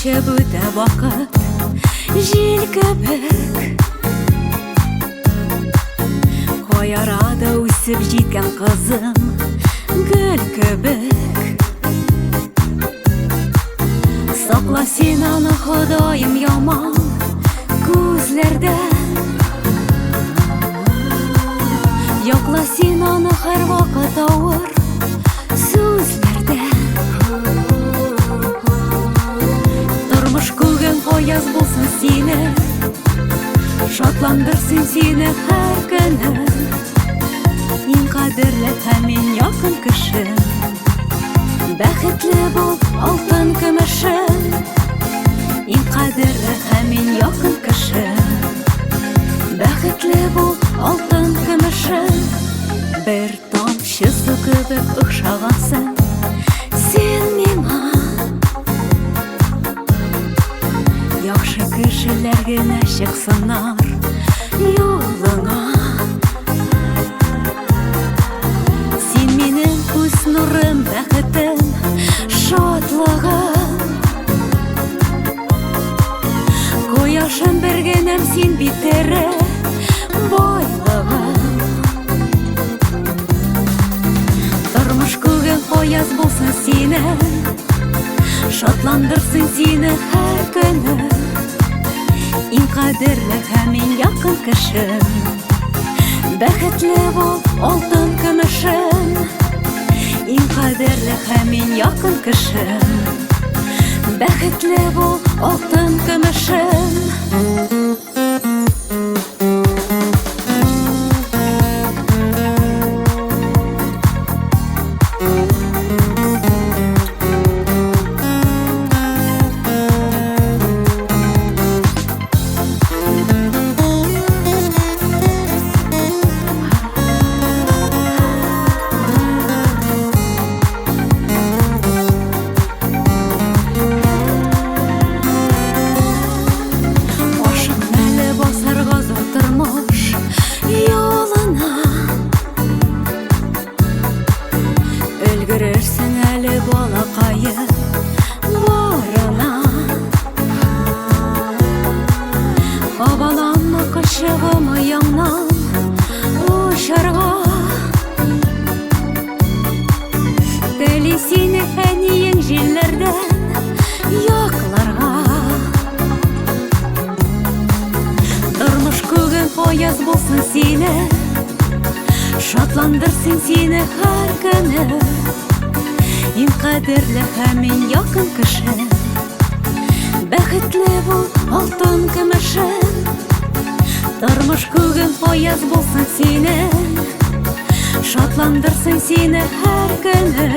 Очып үтә вакыт җил кебек. Кай арада үсеп җиткән кызым гөл кебек. Сакла син аны, Ходаем, яман күзләрдән. Якла син аны һәрвакыт авыр сүзләрдән. Тормыш күген аяз булсын сине, шатландырсын сине һәр көне. Иң кадерле һәм иң якын кешем, бәхетле бул, алтын көмешем. Иң кадерле һәм иң якын кешем, бәхетле бул, алтын көмешем. Бер тамчы су кебек охшагансың син миңа. Яхшы кешеләр генә чыксыннар юлыңа. Син минем күз нурым, бәхетем, шатлыгым. Кояшым бер генәм, син бит тере байлыгым. Тормыш күген аяз булсын синең, шатландырсын сине һәр көне. Иң кадерле һәм иң якын кешем, бәхетле бул, алтын көмешем. Иң кадерле һәм иң якын кешем, бәхетле бул, алтын көмешем. Ашыкма әле басарга зур тормыш юлына. Өлгерерсең әле, балакаем, барына. Кабаланма кочыгым ояңнан очарга. Тели сине әниең җилләрдән якларга. Тормыш күген аяз булсын сине, шатландырсын сине һәр көне. Иң кадерле һәм иң якын кеше, бәхетле бул, алтын көмешем. Тормыш күген аяз булсын сине, шатландырсын сине һәр көне.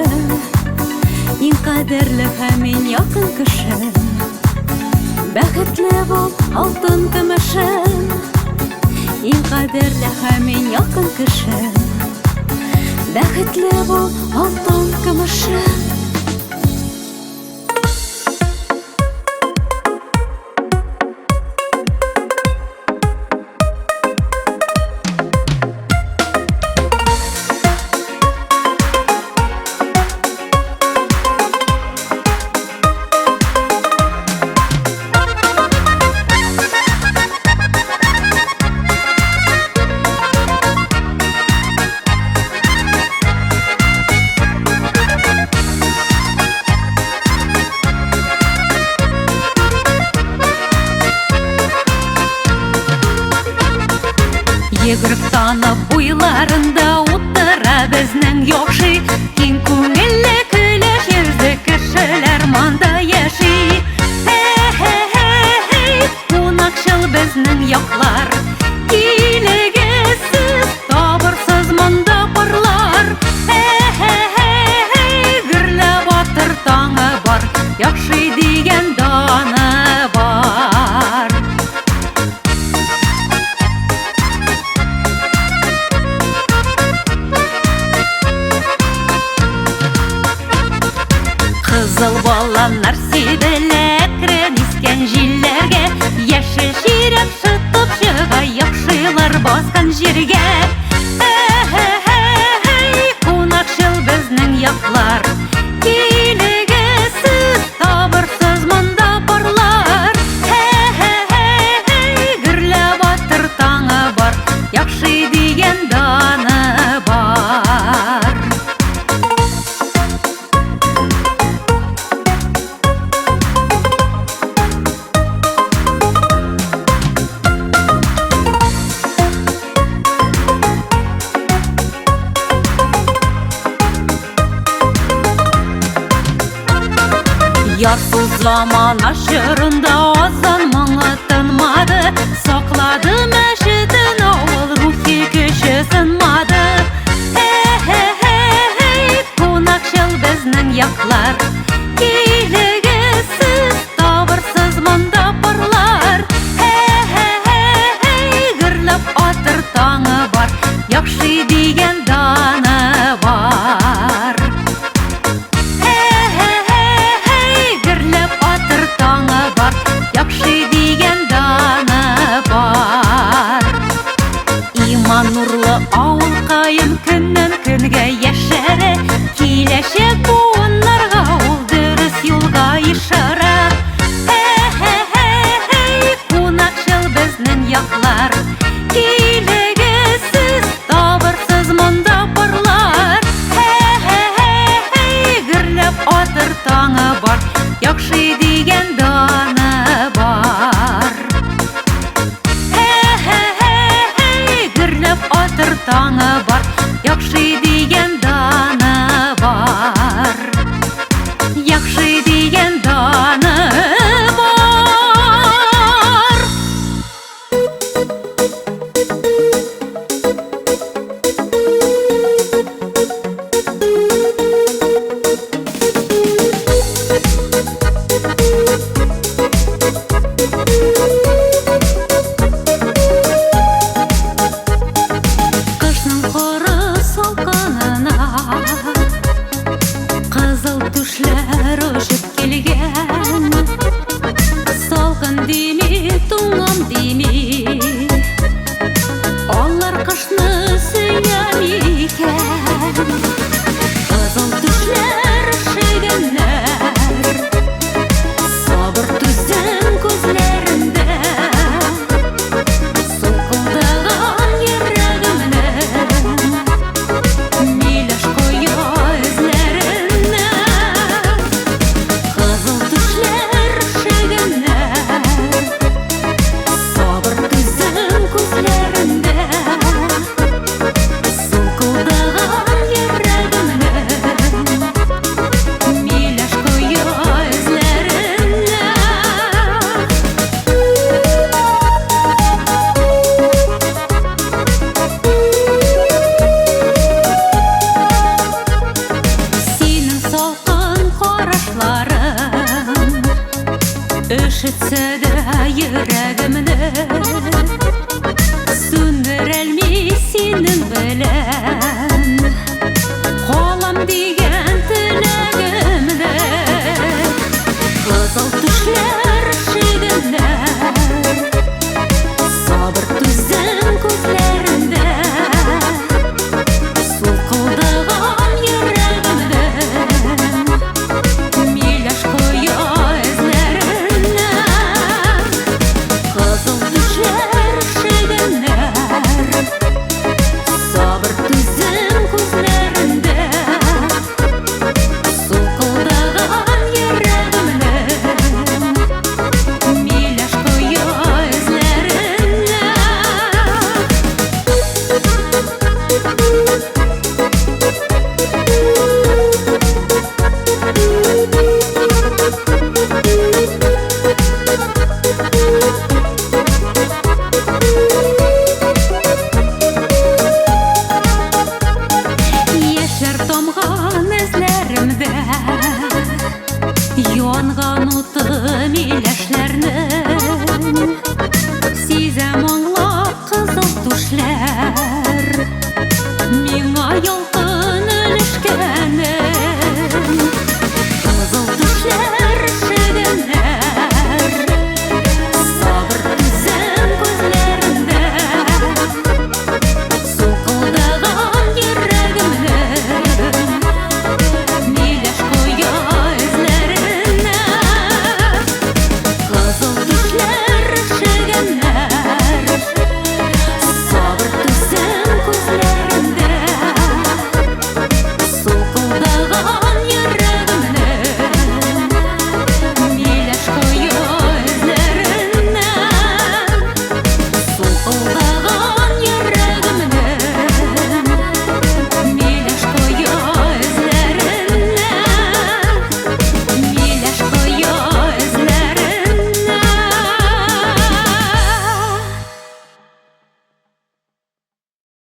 Иң кадерле һәм иң якын кеше, бәхетле бул, алтын көмешем. Иң кадерле һәм иң якын кеше, бәхетле бул, алтын көмешем. Йөгерек танып буйларында утыра безнең яхшы, киң күңелле, көләч йөзле кешеләр монда яши. Һе-һе-һе, кунакчыл безнең яклар. Килегез сез, табырсыз монда парлар. Һе-һе-һе, гөрләп атыр таңы бар, яхшы дигән даны бар. Кызыл баланнар сибелә әкрен искән җилләргә, яшел чирәм шытып чыга яхшылар баскан җиргә. Әһә-һәй, кунакчыл безнең яклар. Килегез сез, табырсыз монда парлар. Ярсу замана чорында азан моңы тынмады, Саклады мәчетен авыл, рухи көче сынмады. Һе-һе-һе, кунакчыл безнең яклар, Килегез сез, табырсыз монда парлар. Һе-һе-һе, гөрләп атыр таңы бар, Яхшы дигән даны бар. Һе-һе-һе, гөрләп атыр таңы бар, Яхшы дигән даны бар. Иман нурлы авылкаем көннән көнгә яшәрә, Киләчәк буыннарга ул дөрес юлга ишарә. Һе-һе-һе, кунакчыл безнең яклар, Килегез сез, табырсыз монда парлар. Һе-һе-һе, гөрләп атыр таңы бар, Яхшы дигән даны бар. Һе-һе-һе, гөрләп атыр таңы бар, Яхшы дигән даны бар. Яхшы дигән даны бар. Кышның коры салкынына кызыл түшләр очып килгән. Салкын дими, туңам дими, алар кышны сөя микән? Кызыл түшләр өшегәннәр, сабыр түзем күзләрендә. Сулкылдаган йөрәгемнең миләш коя эзләренә. Кызыл түшләр өшегәннәр, сабыр түзем күзләрендә. Сулкылдаган йөрәгемнең миләш коя эзләренә. Синең салкын карашларың өшетсә дә йөрәгемне, Сүндерәлми синең белән калам дигән теләгемне. Кызыл түшләр өшегәннәр, сабыр түзем күзләрендә. Сулкылдаган йөрәгемнең миләш коя эзләренә. Кызыл түшләр өшегәннәр, сабыр түзем күзләрендә. Сулкылдаган йөрәгемнең миләш коя эзләренә. Яшьләр тамган эзләремдә, янган уты миләш.